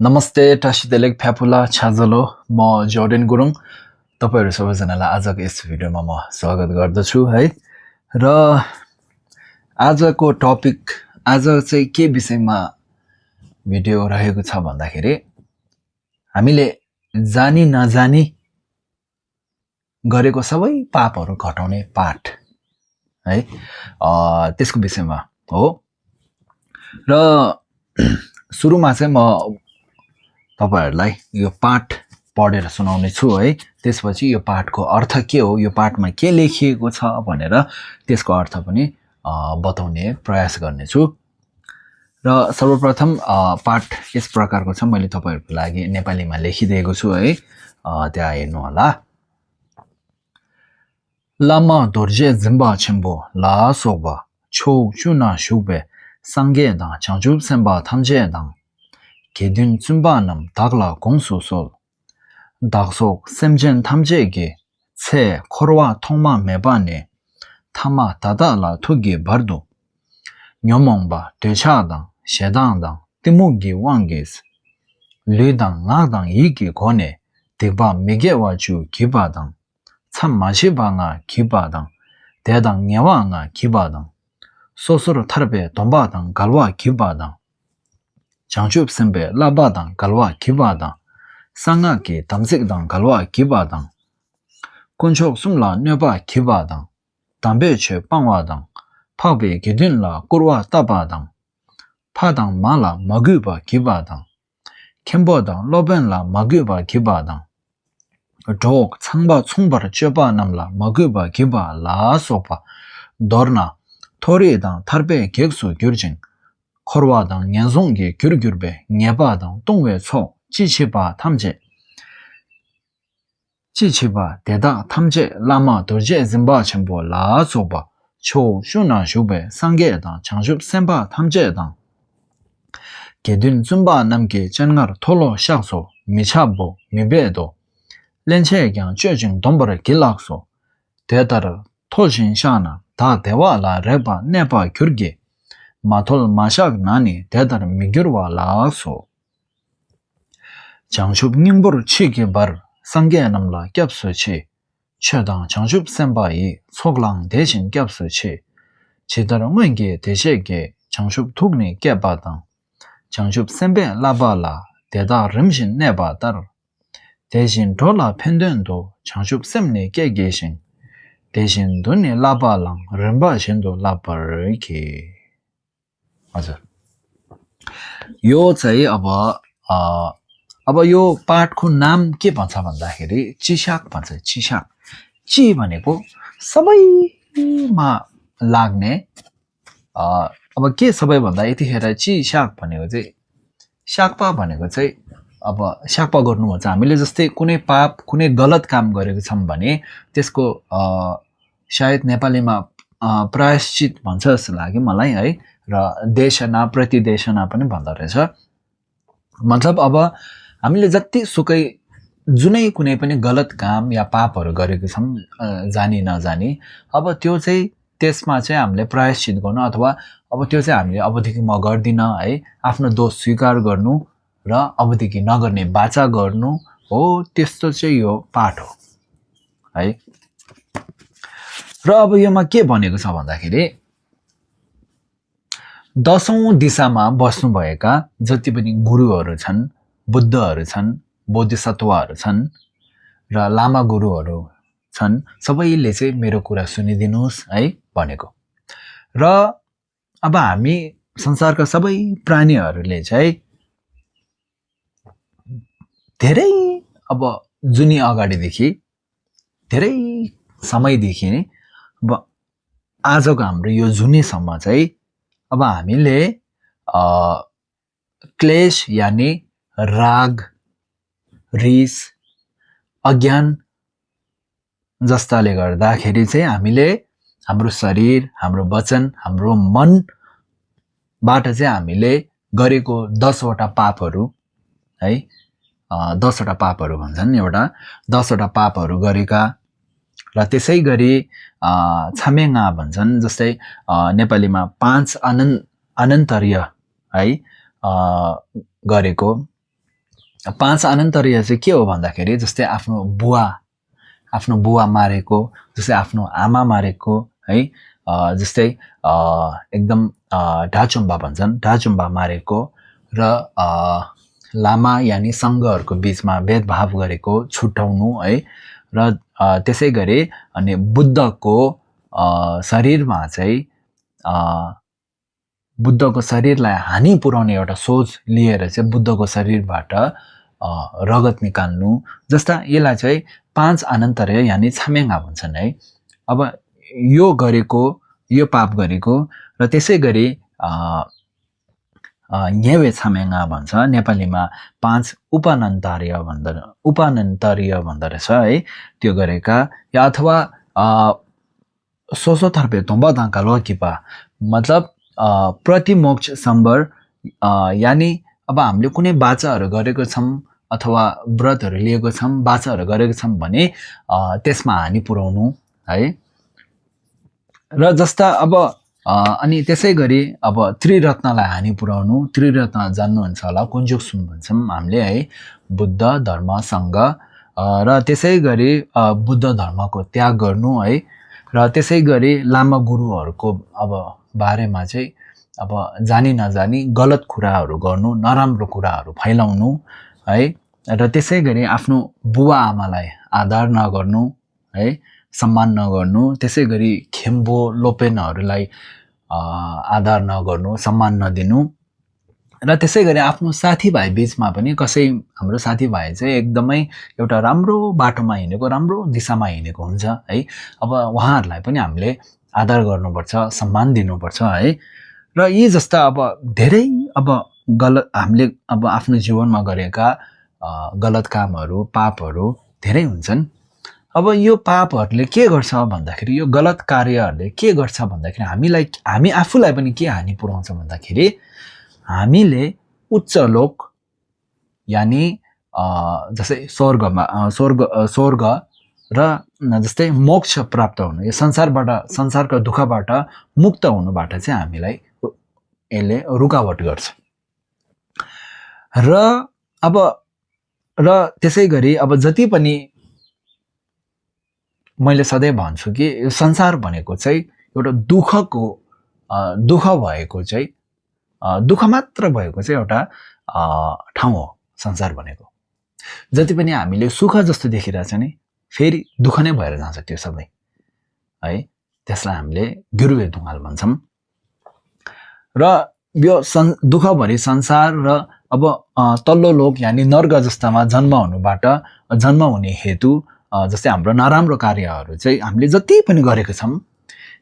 नमस्ते टासिदेलेक फ्यापुला छाजलो म जोर्डेन गुरुङ तपाईहरु सबैजनालाई आजको यस भिडियोमा म स्वागत गर्दछु है र आजको टपिक आज चाहिँ के विषयमा भिडियो रहेको छ भन्दाखेरि हामीले जानी नजानी गरेको सबै पापहरु घटाउने पाठ है त्यसको विषयमा हो र सुरुमा चाहिँ म तपाईहरुलाई यो पाठ पढेर सुनाउने छु है त्यसपछि यो पाठको अर्थ के हो यो पाठमा के लेखिएको छ भनेर त्यसको अर्थ पनि बताउने प्रयास गर्ने छु र सर्वप्रथम पाठ यस प्रकारको छ मैले तपाईहरुको लागि नेपालीमा लेखिदिएको छु है त्यहाँ हेर्नु होला लामा दोर्जे जिम्बा छिम्बो ला सोबा छौ चुना शुबे 상계 당 장주 선바 탐제 당 개든 준바남 다글라 공수솔 dak속 샘젠 탐제게 체 코로와 통마 매반에 타마 다다라 투기 바르도 녀몽바 되차당 셰당당 티무기 왕게스 르당 나당 이기 권에 대바 메게와주 기바당 참 마시방아 기바당 대당 녀왕아 기바당 소소로 타르베 돈바당 갈와 기바당 장주업 선배 라바당 갈와 기바당 상하게 담색당 갈와 기바당 군촉 숨라 녀바 기바당 담배체 빵와당 파베 게든라 꼬르와 따바당 파당 마라 마규바 기바당 캠버당 로벤라 마규바 기바당 독 창바 총바르 쮸바 남라 마규바 기바 라소파 도르나 토리당 타르베 객수 규르징 코르와당 년송게 규르규르베 녜바당 동외초 지치바 탐제 지치바 대다 탐제 라마 도제 짐바 첨보 라소바 초 슈나 슈베 상게당 장줍 셈바 탐제당 게든 줌바 남게 전가르 톨로 샤소 미차보 미베도 렌체경 쮸징 동버르 길락소 대다르 토신샤나 다 대와라 레바 네바 규르게 마톨 마샥 나니 대다르 미규르와 라소 장줍 닝보르 치게 바르 상게 남라 겹수치 최당 장줍 셈바이 속랑 대신 겹수치 제다르 멍게 대셰게 장줍 툭니 깨바당 장줍 셈베 라바라 대다 름신 네바다르 대신 돌라 펜덴도 장줍 셈니 깨게신 대신 돈이 라바랑 렘바신도 라바르키 맞아 यो चाहिँ अब यो पाठको नाम के भन्छ भन्दाखेरि चिशाक भन्छ चिशाक ची भनेको सबैमा लाग्ने अब के सबै भन्दा यतिखेर चिशाक भनेको चाहिँ शाकपा भनेको चाहिँ अब शाकपा गर्नु भन्छ हामीले जस्तै कुनै पाप कुनै गलत काम गरेको छौं भने त्यसको सायद नेपालीमा प्रायश्चित भन्छ जस्तो लाग्यो मलाई है र देशना प्रतिदेशना पनि भन्दो रहेछ मतलब अब हामीले जति सुकै जुनै कुनै पनि गलत काम या पापहरु गरेको छौं जानी नजानी अब त्यो चाहिँ त्यसमा चाहिँ हामीले प्रायश्चित गर्नु अथवा अब त्यो चाहिँ हामीले अबदेखि म गर्दिन है आफ्नो दोष स्वीकार गर्नु र अबदेखि नगर्ने बाचा गर्नु हो त्यस्तो चाहिँ यो पाठ हो है र अब योमा के भनेको छ भन्दाखेरि 10औं दिशामा बस्नु भएका जति पनि गुरुहरु छन् बुद्धहरु छन् बोधिसत्वहरु छन् र लामा गुरुहरु छन् सबैले चाहिँ मेरो कुरा सुनिदिनुस् है भनेको र अब हामी संसारका सबै प्राणीहरुले चाहिँ धेरै अब जुनी अगाडिदेखि धेरै समयदेखि नै अब आजको हाम्रो यो जुनीसम्म चाहिँ अब हामीले क्लेश यानी राग रिस अज्ञान जस्ताले गर्दाखेरि चाहिँ हामीले हाम्रो शरीर हाम्रो वचन हाम्रो मन बाट चाहिँ हामीले गरेको 10 वटा पापहरु है 10 वटा पापहरु भन्छन् एउटा 10 वटा पापहरु गरेका र त्यसै गरी छामेङा भन्छन् जस्तै नेपालीमा 5 अनन्तर्य है गरेको 5 अनन्तरीय चाहिँ के हो भन्दाखेरि जस्तै आफ्नो बुवा मारेको, जस्तै आफ्नो आमा मारेको है, जस्तै एकदम ढाचुम्बा भन्छन्, ढाचुम्बा मारेको र लामा यानि सङ्घहरूको बिचमा भेदभाव गरेको, छुट्याउनु है। र त्यसै गरी अनि बुद्धको शरीरमा चाहिँ बुद्धको शरीरलाई हानि पुर्याउने एउटा सोच लिएर चाहिँ बुद्धको शरीरबाट रगत निकाल्नु, जस्ता यसलाई चाहिँ 5 अनन्तरीय यानि छामेङ्गा भन्छन् है। अब यो पाप गरेको र त्यसै गरी न्यावे छामेङ्गा भन्छ नेपालीमा, 5 उपानन्तरीय भन्दो रहेछ है। त्यो गरेका या अथवा सोसोथर्पे तोम्बदाङका लकिपा मतलब प्रतिमोक्ष सम्बर, यानि अब हामीले कुनै बाचाहरू गरेको छौँ अथवा व्रतहरू लिएको छौँ, बाचाहरू गरेको छौँ भने त्यसमा हानि पुर्याउनु है। र जस्ता अब अनि त्यसै गरी अब त्रिरत्नलाई हानि पुर्याउनु। त्रिरत्न जान्नुहुन्छ होला, कुञ्जुक्सुम भन्छौँ हामीले है, बुद्ध, धर्म, सङ्घ। र त्यसै गरी बुद्ध धर्मको त्याग गर्नु है। र त्यसै गरी लामा गुरुहरूको अब बारेमा चाहिँ अब जानी नजानी गलत कुराहरू गर्नु, नराम्रो कुराहरू फैलाउनु है। र त्यसै गरी आफ्नो बुवा आमालाई आदर नगर्नु है, सम्मान नगर्नु। त्यसै गरी खेम्बो लोपेनहरूलाई आदर नगर्नु, सम्मान नदिनु। र त्यसै गरी आफ्नो साथीभाइ बिचमा पनि हाम्रो साथीभाइ चाहिँ एकदमै एउटा राम्रो बाटोमा हिँडेको, राम्रो दिशामा हिँडेको हुन्छ है। अब उहाँहरूलाई पनि हामीले आदर गर्नुपर्छ, सम्मान दिनुपर्छ है। र यी जस्ता अब धेरै हामीले अब आफ्नो जीवनमा गरेका गलत कामहरू, पापहरू धेरै हुन्छन्। अब यो पापहरूले के गर्छ भन्दाखेरि, यो गलत कार्यहरूले के गर्छ भन्दाखेरि हामी आफूलाई पनि के हानि पुर्याउँछ भन्दाखेरि, हामीले उच्च लोक यानि जस्तै स्वर्ग र जस्तै मोक्ष प्राप्त हुनु, यो संसारका दुःखबाट मुक्त हुनुबाट चाहिँ हामीलाई यसले रुकावट गर्छ। र त्यसै गरी अब जति पनि मैले सधैँ भन्छु कि यो संसार भनेको चाहिँ एउटा दुःख भएको चाहिँ दुःख मात्र भएको चाहिँ एउटा ठाउँ हो संसार भनेको। जति पनि हामीले सुख जस्तो देखिरहेछ नि, फेरि दुःख नै भएर जान्छ त्यो सबै है। त्यसलाई हामीले गिरुवे दुङ्गाल भन्छौँ। र यो दुःखभरि संसार र अब तल्लो लोक यानि नर्क जस्तामा जन्म हुने हेतु जस्तै हाम्रो नराम्रो कार्यहरू चाहिँ हामीले जति पनि गरेका छौँ,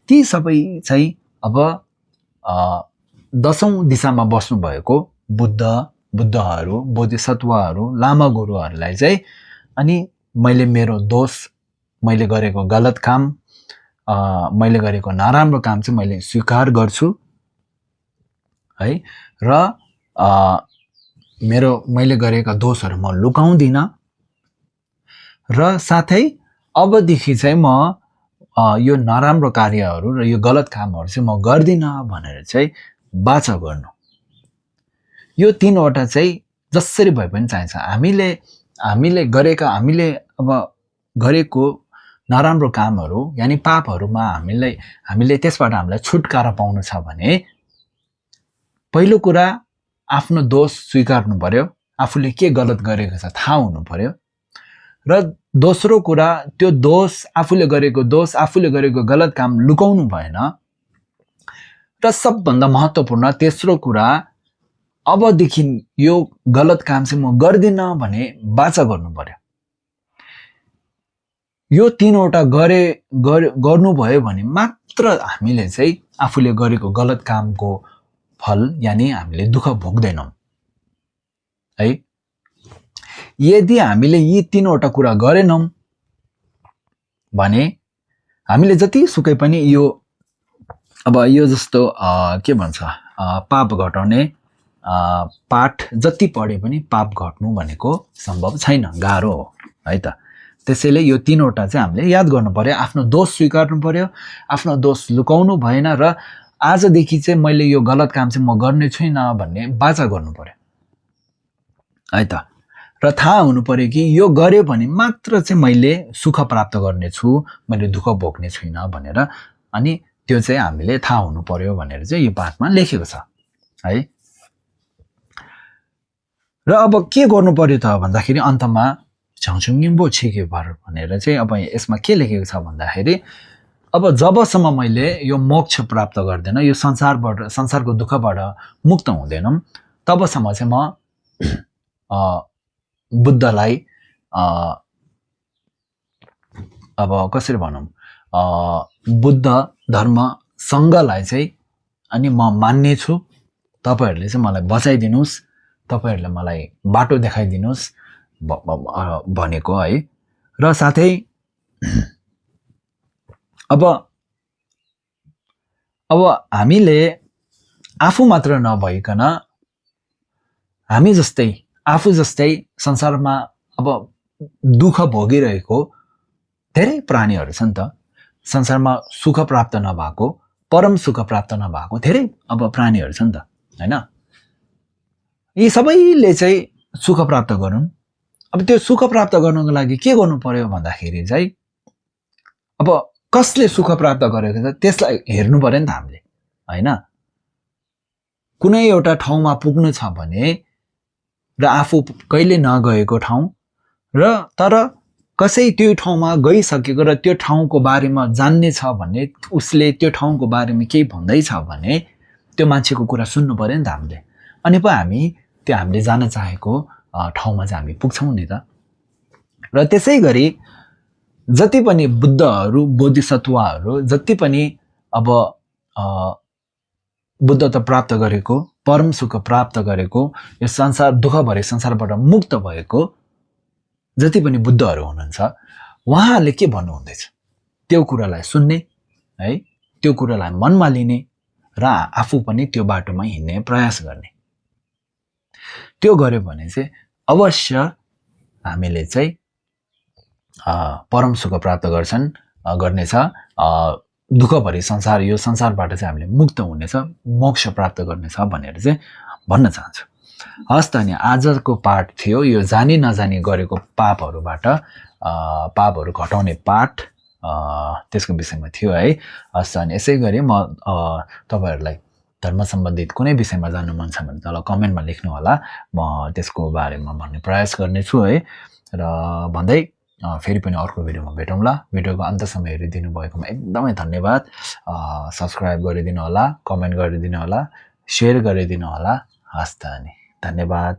ती सबै चाहिँ अब 10औं दिशामा बस्नुभएको बुद्धहरू, बोधिसत्वहरू, लामा गुरुहरूलाई चाहिँ अनि मेरो दोष, मैले गरेको गलत काम, मैले गरेको नराम्रो काम चाहिँ मैले स्वीकार गर्छु है। र मैले गरेका दोषहरू म लुकाउँदिनँ। र साथै अबदेखि चाहिँ म यो नराम्रो कार्यहरू र यो गलत कामहरू चाहिँ म गर्दिनँ भनेर चाहिँ बाचा गर्नु। यो 3वटा चाहिँ जसरी भए पनि चाहिन्छ। हामीले गरेको नराम्रो कामहरू यानि पापहरूमा हामीले त्यसबाट हामीलाई छुटकारा पाउनु छ भने पहिलो कुरा आफ्नो दोष स्वीकार्नु पर्यो, आफूले के गलत गरेको छ थाहा हुनु पर्यो। र दोस्रो कुरा, त्यो दोष आफूले गरेको गलत काम लुकाउनु भएन। र सबभन्दा महत्त्वपूर्ण तेस्रो कुरा, अबदेखि यो गलत काम चाहिँ म गर्दिनँ भने बाचा गर्नु पर्यो। यो 3वटा गर्नुभयो भने मात्र हामीले चाहिँ आफूले गरेको गलत कामको फल यानि हामीले दुःख भोग्दैनौँ है। यदि हामीले यी 3वटा कुरा गरेनौँ भने हामीले जति सुकै पनि यो जस्तो के भन्छ पाप घटाउने पाठ जति पढे पनि पाप घट्नु भनेको सम्भव छैन, गाह्रो हो है त। त्यसैले यो 3वटा चाहिँ हामीले याद गर्नु पर्यो। आफ्नो दोष स्वीकार्नु पर्यो, आफ्नो दोष लुकाउनु भएन। र आजदेखि चाहिँ मैले यो गलत काम चाहिँ म गर्ने छुइनँ भन्ने बाचा गर्नु पर्यो है त। र थाहा हुनु पर्यो कि यो गर्यो भने मात्र चाहिँ मैले सुख प्राप्त गर्ने छु, मैले दुःख भोग्ने छुइनँ भनेर। अनि त्यो चाहिँ हामीले थाहा हुनु पर्यो भनेर चाहिँ यो पाठमा लेखेको छ है। र अब के गर्नु पर्यो त भन्दाखेरि अन्तमा झङछुङ निम्बो छिके भर भनेर चाहिँ अब यसमा के लेखेको छ भन्दाखेरि अब जबसम्म मैले यो मोक्ष प्राप्त गर्दैन, यो संसारको दुःखबाट मुक्त हुँदैनौँ, तबसम्म चाहिँ म बुद्धलाई अब कसरी भनौँ, बुद्ध धर्म सङ्घलाई चाहिँ अनि म मान्ने छु, तपाईहरूले चाहिँ मलाई बचाइदिनुहोस्, तपाईहरूले मलाई बाटो देखाइदिनुहोस् भनेको है। र साथै अब हामीले आफू मात्र नभइकन आफू जस्तै संसारमा अब दुःख भोगिरहेको धेरै प्राणीहरू छन् त। संसारमा सुख प्राप्त नभएको, परम सुख प्राप्त नभएको धेरै अब प्राणीहरू छन् त हैन। यी सबैले चाहिँ सुख प्राप्त गरून्। अब त्यो सुख प्राप्त गर्नको लागि के गर्नु पर्यो भन्दाखेरि चाहिँ अब कसले सुख प्राप्त गरेको छ त्यसलाई हेर्नु पर्यो नि त हामीले हैन। कुनै एउटा ठाउँमा पुग्नु छ भने र आफू कहिले नगएको ठाउँ र तर कसै त्यो ठाउँमा गइसकेको र त्यो ठाउँको बारेमा जान्ने छ भने, उसले त्यो ठाउँको बारेमा केही भन्दैछ भने त्यो मान्छेको कुरा सुन्नु पर्यो नि त हामीले। अनि पो हामीले जान चाहेको ठाउँमा चाहिँ हामी पुग्छौँ नि त। र त्यसै गरी जति पनि बुद्धहरू, बोधिसत्वहरू जति पनि अब बुद्धत्व प्राप्त गरेको, परम सुख प्राप्त गरेको, यो संसार दुःखभरि संसारबाट मुक्त भएको जति पनि बुद्धहरू हुनुहुन्छ, उहाँहरूले के भन्नुहुँदैछ त्यो कुरालाई सुन्ने है, त्यो कुरालाई मनमा लिने र आफू पनि त्यो बाटोमा हिँड्ने प्रयास गर्ने। त्यो गर्यो भने चाहिँ अवश्य हामीले चाहिँ परम सुख प्राप्त गर्नेछ, दुःखभरि संसार, यो संसारबाट चाहिँ हामीले मुक्त हुनेछ, मोक्ष प्राप्त गर्नेछ भनेर चाहिँ भन्न चाहन्छु। हस् त नि, आजको पाठ थियो यो जानी नजानी गरेको पापहरूबाट पापहरू घटाउने पाठ, त्यसको विषयमा थियो है। हस् त नि, यसै गरी म तपाईहरूलाई धर्म सम्बन्धित कुनै विषयमा जान्नु मन छ भने तल कमेन्टमा लेख्नु होला, म त्यसको बारेमा भन्ने प्रयास गर्नेछु है। र भन्दै फेरि पनि अर्को भिडियोमा भेटौँला। भिडियोको अन्तसम्म हेरिदिनु भएकोमा एकदमै धन्यवाद। सब्सक्राइब गरिदिनु होला, कमेन्ट गरिदिनु होला, सेयर गरिदिनु होला। हस् त नि, धन्यवाद।